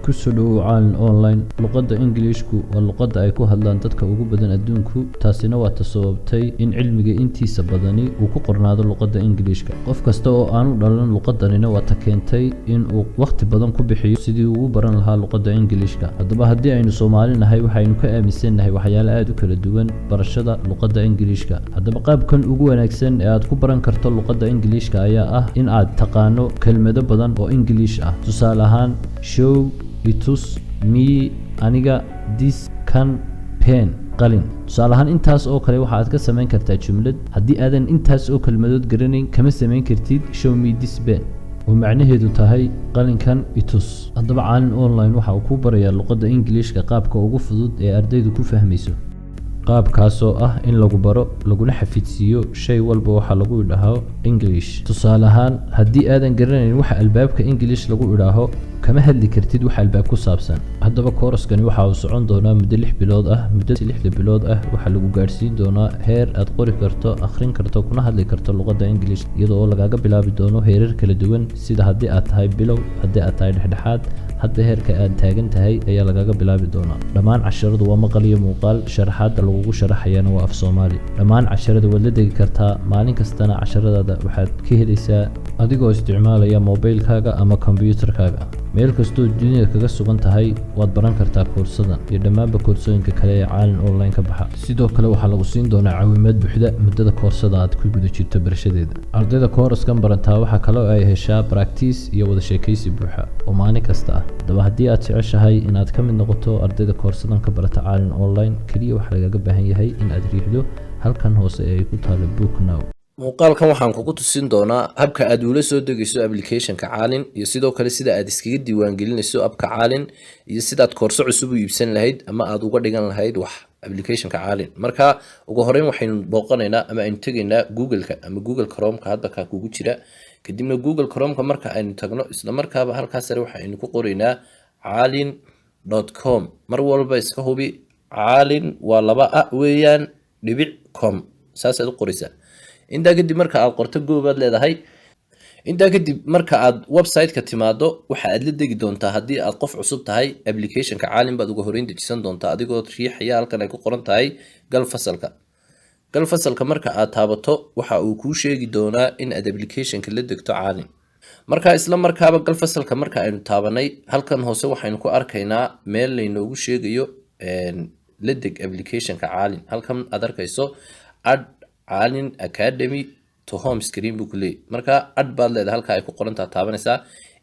Kusoo dhawow Caalin Online. Luqadda Ingiliishku waa luqadda ay ku hadlaan dadka ugu badan adduunku. Taasina waa ta sababtay in cilmiga intiisa badani uu ku qornaado luqadda Ingiliishka. Qof kasta oo aanu dhalan luqadanina waa ta keentay in uu wakhti badan ku bixiyo sidii uu u baran lahaa luqadda Ingiliishka. Haddaba, haddii aynu Soomaali nahay, waxaynu ka aaminsannahay waxyaalo aad u kala duwan barashada luqadda Ingiliishka. Haddaba, qaabkan ugu wanaagsan ee aad ku baran karto luqadda Ingiliishka ayaa ah in aad taqaano kelmado badan oo Ingiliish ah. Tusaale ahaan, show, itus, me, aniga, this, kan, pen, qalin. Tusaale ahaan, intaas oo kale waxa aad ka samayn kartaa jumlad. Haddii aadan intaas oo kelmadood garanayn, kama samayn kartid "Show me this pen", oo macnaheedu tahay "qalinkan itus". Haddaba, Caalin Online waxa uu ku barayaa luqadda Ingiliishka qaabka ugu fudud ee ardaydu ku fahmayso, qaabkaasoo ah in lagu baro laguna xafidsiiyo shay walba waxaa lagu idhaaho English. Tusaale ahaan, haddii aadan garanayn waxa albaabka English lagu idhaaho, kama hadli kartid wax albaab ku saabsan. Haddaba, kooraskani waxa uu socon doonaa muddo 6 bilood ah. Muddo 6da bilood ah waxaa lagu gaadhsiin doonaa heer aad qori karto, akhrin karto, kuna hadli karto luqadda English, iyadoo oo lagaaga bilaabi doono heerar kala duwan, sida haddii aad tahay bilow, haddii aad tahay dhexdhexaad, hadda heerka aad taagan tahay ayaa lagaaga bilaabi doonaa. Dhammaan casharadu waa maqal iyo muuqaal, sharaxaadda lagugu sharaxayana waa af Soomaali. Dhammaan casharada waad la degi kartaa. Maalin kastana casharadaada waxaad ka helaysaa adigoo isticmaalaya mobilkaaga ama kombiyuutarkaaga. Meel kastoo dunida kaga sugan tahay waad baran kartaa koorsadan iyo dhammaanba koorsooyinka kale ee Caalin Online ka baxa. Sidoo kale, waxaa lagu siin doonaa caawimaad buuxda muddada koorsada aad ku guda jirto barashadeeda. Ardayda kooraskan barantaa waxaa kaloo ay heshaa practice iyo wada sheekaysi buuxa oo maalin kasta ah. Haddaba, haddii aad jeceshahay inaad ka mid noqoto ardayda koorsadan ka barata Caalin Online, keliya waxaa lagaga baahan yahay in aad riixdo halkan hoose ee ay ku taalo "Book now". Muuqaalkan waxaan kugu tusin doonaa habka aad ula soo degayso applicationka Caalin, iyo sidoo kale sida aad iskaga diiwaangelinayso appka Caalin, iyo sidaad koorso cusub u iibsan lahayd ama aad uga dhigan lahayd wax applicationka Caalin. Marka ugu horeyn waxaynu booqanaynaa ama aynu tegaynaa Google-ka ama Google Chrome-ka hadba kaa kugu jira. Kadibna Google Chrome-ka marka aynu tagno, isla markaaba halkaas sare waxaynu ku qoraynaa caalin.com. Mar walba iska hubi, caalin waa laba a weeyaan, dhibic com, saasaad u qoraysaa. Intaa kadib marka aad qorto, goobaad leedahay. Intaa kadib marka aad website-ka timaado, waxa aad la degi doontaa, haddii aad qof cusub tahay, applicationka Caalin baad uga horeyn dejisan doontaa, adigoo riixaya halkan ay ku qoran tahay "Gal fasalka". Gal fasalka marka aad taabato, waxa uu kuu sheegi doonaa in aad applicationka la degto Caalin. Marka isla markaaba gal fasalka marka aynu taabanay, halkan hoose waxaynu ku arkaynaa meel laynoogu sheegayo la deg applicationka Caalin. Halkan aad arkayso "Add Caalin Academy to home screen" buu ku leeyahy. Marka "Add" baad leedahay, halka ay ku qorantaa taabanaysaa.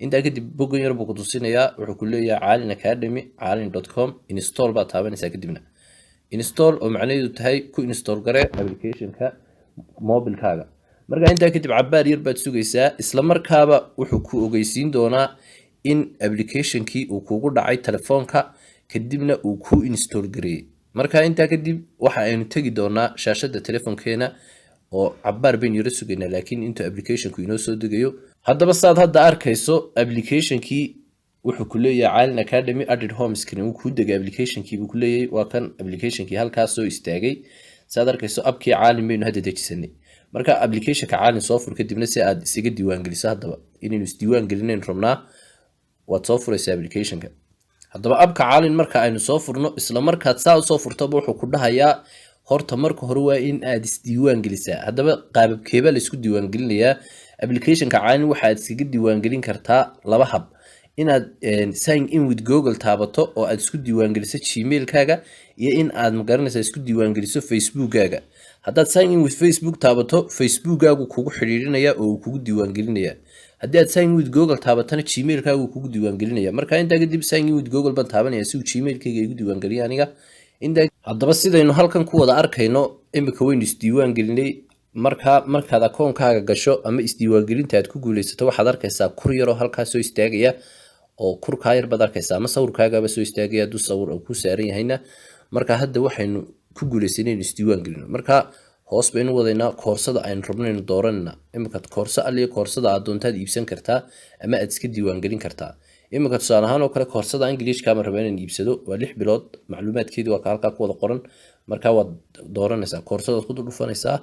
Intaa kadib bogan yar buu ku tusinayaa. Wuxuu ku leeyahay Caalin Academy, caalin.com, install baad taabanaysaa. Kadibna install, oo macnaheedu tahay ku install garee applicationka mobilkaaga. Marka intaa kadib cabaar yar baad sugaysaa. Isla markaaba wuxuu ku ogeysiin doonaa in applicationkii uu kugu dhacay telefoonka, kadibna uu ku install gareeyey. Marka intaa kadib waxa aynu tegi doonaa shaashada telefoonkeena, oo cabaar baynu yaro sugaynaa, laakiin intuu applicationku inoo soo degayo. Haddaba, saad hadda arkayso, applicationkii wuxuu ku leeyahay "Caalin Academy added home screen". Wuu kuu degay applicationkii buu ku leeyahay. Waa kan applicationkii halkaas soo istaagay. Saad arkayso, appkii Caalin baynu hadda dejisanay. Marka applicationka Caalin soo fur, kadibna si aad isaga diiwaangeliso. Haddaba inaynu isdiiwaan gelinayn rabnaa. Waad soo furaysaa applicationka. Haddaba, appka Caalin marka aynu soo furno, isla markaad saa usoo furtaba, wuxuu ku dhahayaa horta marka hore waa in aad isdiiwaan gelisaa. Haddaba, qaababkeebaa laisku diiwaangelinayaa applicationka Caalin? Waxaad iskaga diiwaangelin kartaa laba hab: inaad "Sign in with Google" taabato oo aad isku diiwaangeliso Gmailkaaga, iyo in aad, magaranaysaa, isku diiwaangeliso Facebookkaaga. Haddaad "Sign in with Facebook" taabato, Facebookkaagu kugu xidhiidhinaya oo uu kugu diiwaangelinaya. Haddii aad "Sign in with Google" taabatana, Gmailkaagu kugu diiwaangelinaya. Marka intaa kadib "Sign in with Google" baan taabanaya si uu Gmailkayga igu diiwaangeliya aniga. Intaa haddaba, sidaynu halkan ku wada arkayno, imika waynu isdiiwaan gelinay. Marka markaad akoonkaaga gasho ama isdiiwaangelinta aad ku guuleysato, waxaad arkaysaa kur yaroo halkaa soo istaagaya, oo kurkaa yar baad arkaysaa, ama sawirkaagaba soo istaagaya hadduu sawir uu ku saaran yahayna. Marka hadda waxaynu ku guuleysanay inaynu isdiiwaan gelino. Marka hoos baynu wadaynaa, koorsada aynu rabno aynu dooranayna. Imika koorso aliya koorsada aad doontaad iibsan kartaa ama aad iska diiwaangelin kartaa. Imika tusaale ahaan oo kale, koorsada Ingiliishka ama raba inaan iibsado, waa 6 bilood. Macluumaadkeedi waa ka halkaa ku wada qoran. Marka waad dooranaysaa koorsadaad ku dul dhufanaysaa.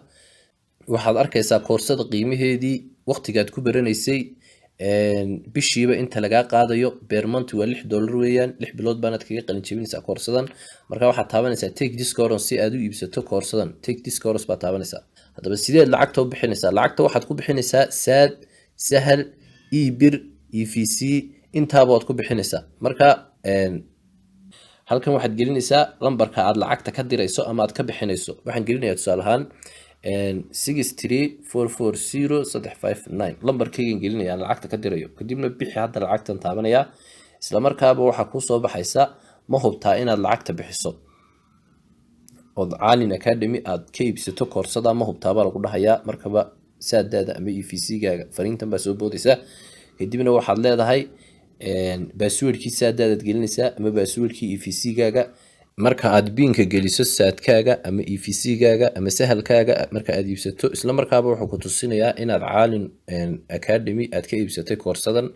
Waxaad arkaysaa koorsada qiimaheedii, waqtigaad ku baranaysay. Bishiiba inta lagaa qaadayo per month waa $6 weeyaan. 6 bilood baanaad kaga qalin jebinaysaa koorsadan. Marka waxaad taabanaysaa "Take this course" si aad u iibsato koorsadan. "Take this course" baad taabanaysaa. Haddaba sideed lacagta u bixinaysaa? Lacagta waxaad ku bixinaysaa Zaad, Sahal, eBirr, EVC, intaaba waad ku bixinaysaa. Marka halkan waxaad gelinaysaa lambarka aad lacagta ka dirayso ama aad ka bixinayso. Waxaan gelinayaa tusaale ahaan 63440359, lambarkaygan gelinaya aan lacagta ka dirayo. Kadibna "Bixi hadda lacagtan" taabanaya. Isla markaaba waxaa kuusoo baxaysa: "Ma hubtaa inaad lacagta bixiso ood Caalin Academy aad ka iibsato koorsada? Ma hubtaabaa?" lagu dhahayaa. Markaba Zaadaada ama EVC-gaaga fariintan baa soo boodaysa. Kadibna waxaad leedahay passwordkii Zaadaadaad gelinaysaa ama passwordkii EVC-gaaga. Marka aad PIN-ka geliso Zaadkaaga ama EVC-gaaga ama Sahalkaaga, marka aad iibsato, isla markaaba wuxuu ku tusinayaa inaad Caalin Academy aad ka iibsatay koorsadan.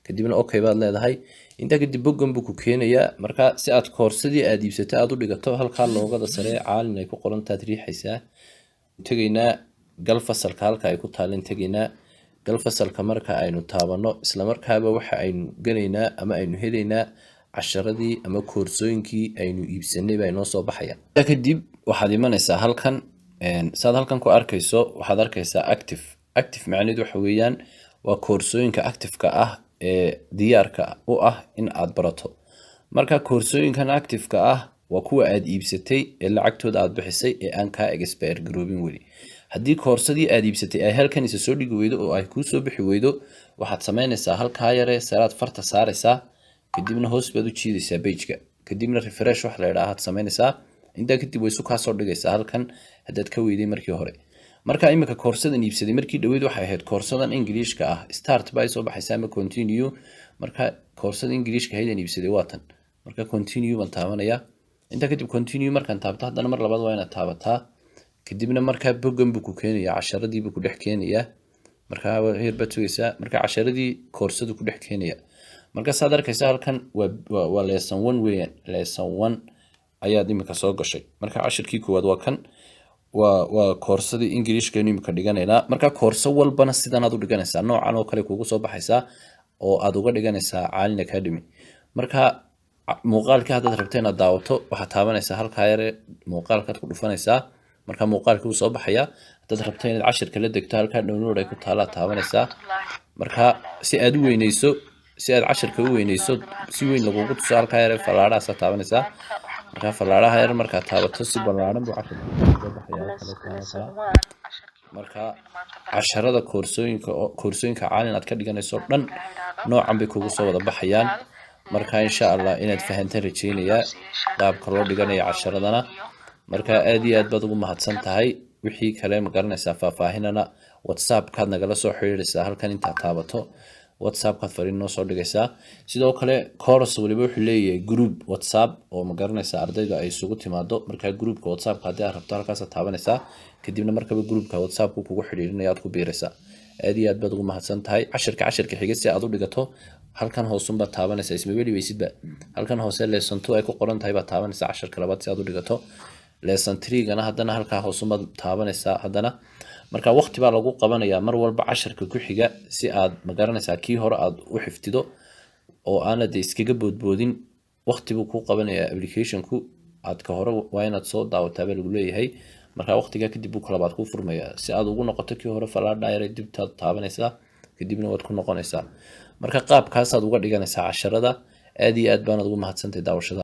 Kadibna "Okay" baad leedahay. Intaa kadib boggan buu ku keenayaa. Marka si aad koorsadii aad iibsatay aad u dhigato, halkaa logo-da sare Caalin ay ku qorantaad riixaysaa. Tegaynaa "Gal fasalka", halka ay ku taaleen tegaynaa. "Gal fasalka" marka aynu taabano, isla markaaba waxa aynu gelaynaa ama aynu helaynaa casharadii ama koorsooyinkii aynu iibsanay baa inoo soo baxaya. Kadib waxaad imanaysaa halkan. Saad halkan ku arkayso, waxaad arkaysaa active. Active macnaheedu waxa weeyaan waa koorsooyinka active-ka ah ee diyaarka u ah in aad barato. Marka koorsooyinkan active-ka ah waa kuwa aad iibsatay ee lacagtooda aad bixisay ee aan kaa expire garoobin weli. Haddii koorsadii aad iibsatay ay halkan isa soo dhigi weydo oo ay kuu soo bixi weydo, waxaad samaynaysaa halkaa yare saraad farta saaraysaa, kadibna hoos baad u jiidaysaa pageka, kadibna refresh wax la idhaahaad samaynaysaa. Intaa kadib way isu kaa soo dhigaysaa halkan haddaad ka weyday markii hore. Marka iminka koorsadan iibsaday markii dhaweyd waxay ahayd koorsadan Englishka ah. "Start" baa soo baxaysa ama "Continue". Marka koorsada Englishka ahayd iibsaday waa tan. Marka "Continue" baan taabanaya. Intaa kadib "Continue" markaan taabto, haddana mar labaad waa inaad taabataa. Kadibna markaa boggan buu ku keenayaa, casharadii buu ku dhex keenayaa. Markaa heer baad sugaysaa, marka casharadii koorsadu ku dhex keenaya. Marka saad arkaysa, halkan waa lesson one weeyaan. Lesson one ayaad imika soo gashay. Marka cashirkii koowaad waa kan, waa koorsadii Englishkaynu imika dhiganaynaa. Marka koorso walbana sidanaad u dhiganaysaa, noocan oo kale kugu soo baxaysaa oo aad uga dhiganaysaa Caalin Academy. Marka muuqaalkii haddaad rabto inaad daawato, waxaad taabanaysaa halkaa yare muuqaalkaad ku dhufanaysaa. Marka muuqaalkii wuu soo baxayaa. Haddaad rabto inaad cashirka la degto, halkaa "Download" ay ku taalaad taabanaysaa. Marka si aad u weyneyso, si aad cashirka u weyneyso, si weyn lagugu tuso, halkaa yare fallaadhahaasaa taabanaysaa. Marka fallaadhaha yar markaad taabato, si ballaaran buu cashirka soo baxayaa. Marka casharada koorsooyinka Caalin aad ka dhiganayso dhan noocan bay kugu soo wada baxayaan. Marka insha Allah inaad fahantaan rajeynayaa qaabka loo dhiganayo casharadana. Marka aad iyo aad baad ugu mahadsan tahay. Wixii kale, ma garanaysaa, faahfaahinana WhatsAppkaad nagala soo xiriiraysaa. Halkan intaad taabato, WhatsAppkaad fariin noo soo dhigaysaa. Sidoo kale course waliba wuxuu leeyahay group WhatsApp oo, ma garanaysaa, ardayda ay isugu timaado. Marka groupka WhatsAppka haddii aad rabto, halkaasaad taabanaysaa. Kadibna markaba groupka WhatsAppku kugu xidhiirinaya, aad ku biiraysaa. Aad iyo aad baad ugu mahadsan tahay. Cashirka xiga si aad u dhigato, halkan hoosunbaad taabanaysaa, ismabeli weysidba. Halkan hoose "Lesson two" ay ku qoran tahay baad taabanaysaa cashirka labaad si aad u dhigato. Lesson three-gana haddana halkaa hoosunbaad taabanaysaa haddana. Marka waqti baa lagu qabanayaa mar walba casharka ku xiga si aad, ma garanaysaa, kii hore aad u xifdido oo aanad iskaga boodboodin. Waqti buu kuu qabanayaa applicationku. Aad ka hore waa inaad soo daawataa baa lagu leeyahay. Marka waqtigaa kadib buu kalabaad kuu furmayaa. Si aad ugu noqoto kii hore, falaadha yare dibtaad taabanaysaa, kadibna waad ku noqonaysaa. Marka qaabkaasaad uga dhiganaysaa casharada. Aad iyo aad baanaad ugu mahadsantahay daawashada.